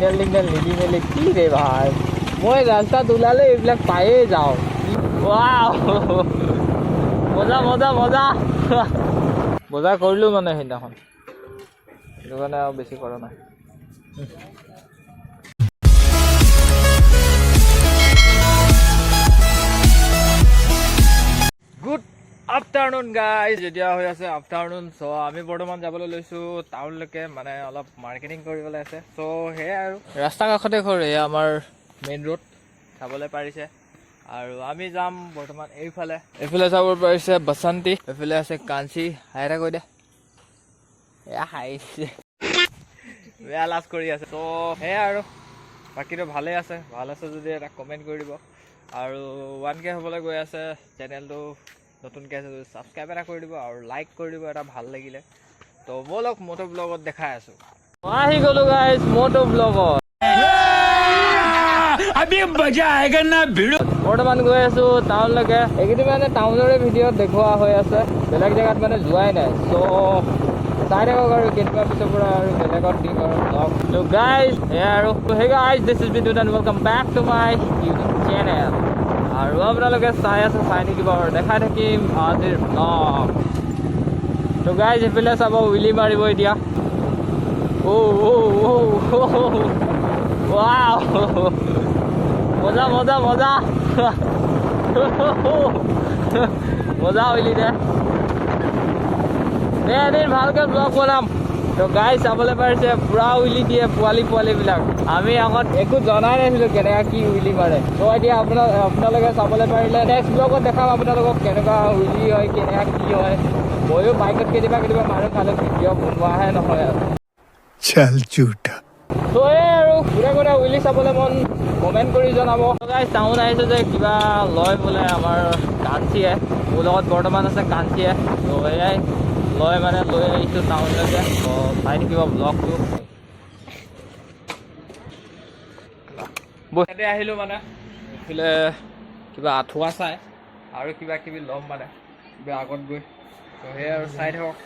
Signal টিগনেল নিদি মেলি কি ৰে ভাই। মই ৰাস্তাত ওলালে এইবিলাক পায়ে যাওঁ। ৱাও, মজা মজা মজা। বজাৰ কৰিলোঁ মানে সেইদিনাখন, সেইটো কাৰণে আৰু বেছি কৰা নাই। গুড আফটাৰনুন গাইজ, এতিয়া হৈ আছে আফটাৰনুন। চ' আমি বৰ্তমান যাবলৈ লৈছোঁ টাউনলৈকে, মানে অলপ মাৰ্কেটিং কৰিবলৈ আছে। চ' সেয়াই আৰু ৰাস্তা কাষতে ঘৰ, এয়া আমাৰ মেইন ৰোড চাবলৈ পাৰিছে। আৰু আমি যাম বৰ্তমান এইফালে। এইফালে চাব পাৰিছে বসন্তী, এইফালে আছে কাঞ্চি। হাই এটা কৈ দে। এয়া হাঁহিছে, বেয়া লাজ কৰি আছে। চ' সেয়াই আৰু বাকীটো ভালেই আছে। ভাল আছে যদি এটা কমেণ্ট কৰি দিব। আৰু 1K হ'বলৈ গৈ আছে চেনেলটো, নতুনকৈ আছে যদি ছাবস্ক্ৰাইব এটা কৰি দিব আৰু লাইক কৰি দিব এটা ভাল লাগিলে। তো ব'লক, মটো ব্লগত দেখাই আছোঁ। আহি গ'লো গাইজ মটো ব্লগত। अभी मजा आएगा ना भिड़ू। বৰ্তমান গৈ আছো টাউনলৈকে। এইকেইদিন মানে টাউনৰে ভিডিঅ'ত দেখুওৱা হৈ আছে, বেলেগ জেগাত মানে যোৱাই নাই। চ' চাই থাকক আৰু কেইদিনমান পিছৰ পৰা আৰু বেলেগত দিম আৰু ব্লগ। ত' গাইজ, সেয়াই আৰু। Hey guys, this is Bidut and welcome back to my YouTube channel. আৰু আপোনালোকে চাই আছে, চাই থাকিব আৰু দেখাই থাকিম আজিৰ ব্লগ। ত' গাইজ, সেইফালে চাব, উইলি মাৰিব এতিয়া। অ' অ' অ', ৱাও, মজা মজা মজা মজা। উইলি দে দে, এদিন ভালকে ব্লগ বনাম। তো গাইজ, চাবলৈ পাৰিছে, পুৰা উইলি দিয়ে পোৱালিবিলাক। আমি আগত একো জনাই নাছিলো কেনেকুৱা কি উইলি মাৰে। তো এতিয়া আপোনালোকে চাবলৈ পাৰিলে, নেক্সট ব্লগত দেখাম আপোনালোকক কেনেকুৱা উইলি হয়, কেনেকুৱা কি হয়। ময়ো বাইকত কেতিয়াবা কেতিয়াবা মাৰো, খালি ভিডিঅ' বনোৱাহে নহয় আৰু। चल झूठा। ত' এই আৰু কোনে কোনে উইলি চাবলৈ মন, কমেণ্ট কৰি জনাব। গাইজ, টাউন আহিছোঁ যে কিবা লয় বোলে আমাৰ কাঞ্চিয়ে। মোৰ লগত বৰ্তমান আছে কাঞ্চিয়ে। ত' এয়াই লয়, মানে লৈ আহিছোঁ টাউনলৈকে। ত' চাই থাকিব ব্লগটো। ইয়াতে আহিলোঁ মানে এইফালে কিবা আঁঠুৱা চাই আৰু কিবা কিবি ল'ম, মানে কিবা আগত গৈ। ত' সেয়াই আৰু চাই থাকক।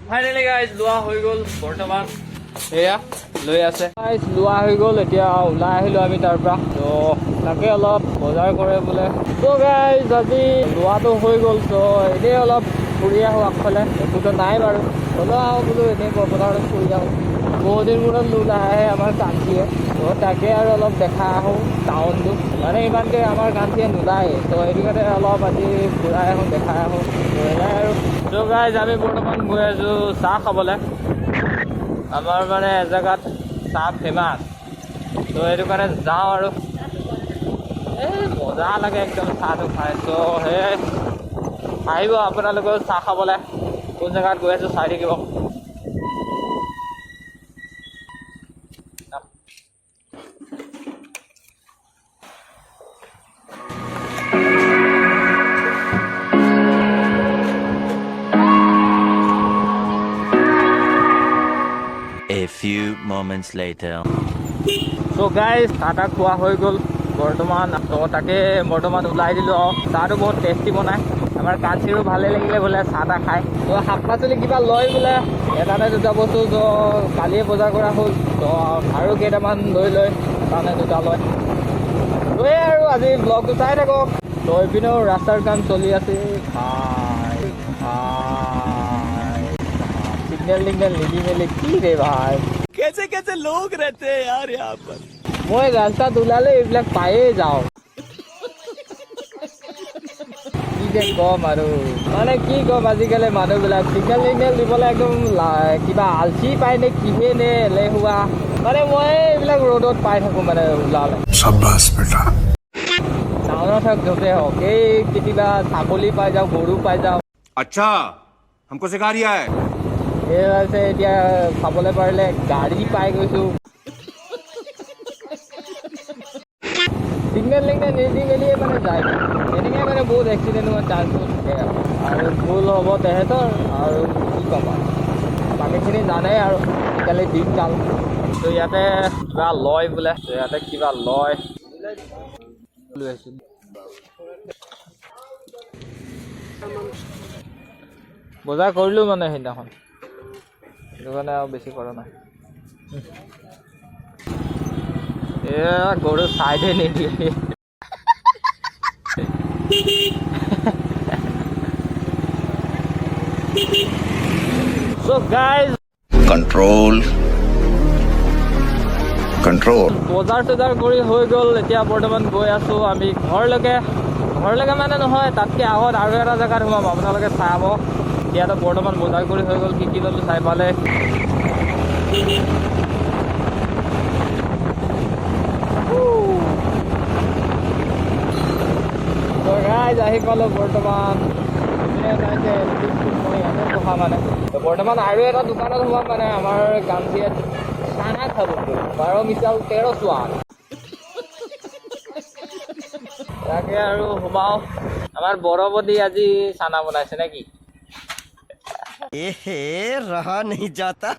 ফাইনেলি গাইজ, লোৱা হৈ গ'ল। বৰ্তমান এয়া লৈ আছে। গাইজ, লোৱা হৈ গ'ল, এতিয়া ওলাই আহিলোঁ আমি তাৰ পৰা। ত' তাকে অলপ বজাৰ কৰে বোলে। ত' গাইজ, আজি লোৱাটো হৈ গ'ল। ত' এনেই অলপ ফুৰি আহোঁ আগফালে। একোতো নাই বাৰু, হ'লেও আহোঁ বোলো, এনেই বৰপথাৰত ফুৰি আহোঁ। বহুত দিন মূৰত ওলাই আহে আমাৰ কাঞ্চিয়ে। ত' তাকে আৰু অলপ দেখা আহোঁ টাউনটো। মানে ইমানকৈ আমাৰ কাঞ্চিয়ে নোলায়ে, ত' সেইটো কাৰণে অলপ আজি ফুৰাই আহোঁ, দেখাই আহোঁ। ত' সেয়াই আৰু। ত' গাইজ, আমি বৰ্তমান গৈ আছোঁ চাহ খাবলৈ। আমাৰ মানে এজেগাত চাহ ফেমাছ, ত' সেইটো কাৰণে যাওঁ আৰু। এই মজা লাগে একদম চাহটো খাই। ত' সেয়াই, আহিব আপোনালোকেও চাহ খাবলৈ। কোন জেগাত গৈ আছোঁ চাই থাকিব। A few moments later. So' guys, চাহ তাহ খোৱা হৈ গ'ল বৰ্তমান। ত' তাকে বৰ্তমান ওলাই দিলোঁ আৰু চাহটো বহুত টেষ্টি বনায়। আমাৰ কাঞ্চিৰো ভালেই লাগিলে বোলে চাহ তাহ খাই। ত' শাক পাচলি কিবা লয় বোলে, এটা নে দুটা বস্তু। ত' কালিয়ে বজাৰ কৰা হ'ল, ত' আৰু কেইটামান লৈ লয়, এটা নে দুটা লয়। ত' এই আৰু আজি ব্লগটো চাই থাকক। ত' এইপিনেও ৰাস্তাৰ কাম চলি আছে। ভাই ভাই, চিগনেল টিগনেল নিদি মেলি কি ৰে ভাই। कैसे कैसे लोग रहते हैं यार यहाँ पर। মই ৰাস্তাত ওলালে এইবিলাক পায়ে যাওঁ। কি যে কম আৰু, মানে কি ক'ম, আজিকালি মানুহবিলাক চিগনেল টিগনেল দিবলৈ একদম কিবা আলচি পায় নে কিহে নে এলেহুৱা। মানে মই এইবিলাক ৰ'দত পাই থাকোঁ মানে ওলালে। शाबाश बेटा। টাউনত হওক, য'তে হওক, এই কেতিয়াবা ছাগলী পাই যাওঁ, গৰু পাই যাওঁ। अच्छा, हमको सिखा रिया है। এই হৈছে, এতিয়া চাবলৈ পাৰিলে গাড়ী পাই গৈছোঁ। চিগনেল টিগনেল নিদি মেলিয়ে মানে যায় তেনেকৈ, মানে বহুত এক্সিডেণ্ট হোৱাৰ চান্সো থাকে। আৰু ভুল হ'ব তেহেঁতৰ আৰু কি ক'ম আৰু, বাকীখিনি জানেই আৰু আজিকালি দিনকাল। তো ইয়াতে কিবা লয় বোলে, তো ইয়াতে কিবা লয়, লৈ আহিছোঁ। বজাৰ কৰিলোঁ মানে সেইদিনাখন। সেইটো কাৰণে আৰু বেছি কৰা নাই। এ গৰু চাইডে নিদিয়ে। চ' গাইজ, कंट्रोल, कंट्रोल। বজাৰ চজাৰ কৰি হৈ গ'ল। এতিয়া বৰ্তমান গৈ আছোঁ আমি ঘৰলৈকে। ঘৰলৈকে মানে নহয়, তাতকৈ আগত আৰু এটা জেগাত সোমাম, আপোনালোকে চাব। এতিয়াতো বৰ্তমান বজাৰ কৰি হৈ গ'ল। কি কি ল'লোঁ চাই পালে। তো ৰাইজ, আহি পালোঁ বৰ্তমান। ইয়াতে বহা মানে। তো বৰ্তমান আৰু এটা দোকানত সোমাম, মানে আমাৰ গামচিয়াত চানা খাব। 12 মিছাল 13 চোৱা। তাকে আৰু সোমাও। আমাৰ বৰবদি আজি চানা বনাইছে নেকি? एहे, रहा नहीं जाता।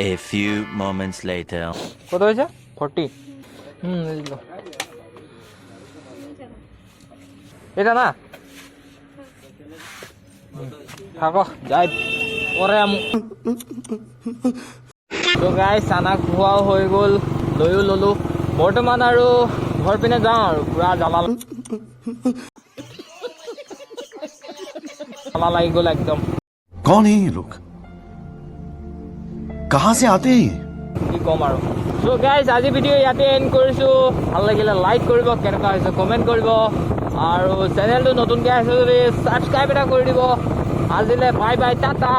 A few moments later. কত হৈছে? 40। দিলো। এটা না থাকো, যাই পৰে আমু। তো গাইজ, চানা খোৱাও হৈ গ'ল, লৈও ল'লোঁ। বৰ্তমান আৰু ঘৰ পিনে যাওঁ আৰু পূৰা জ্বালা জ্বালা লাগি গ'ল একদম। कौन है ये लोग? कहां से आते हैं ये? কি ক'ম আৰু। চ' গাইজ, আজি ভিডিঅ' ইয়াতে এণ্ড কৰিছোঁ। ভাল লাগিলে লাইক কৰিব, কেনেকুৱা হৈছে কমেণ্ট কৰিব আৰু চেনেলটো নতুনকৈ আহিছে যদি ছাবস্ক্ৰাইব এটা কৰি দিব। আজিলৈ বাই বাই, টাটা।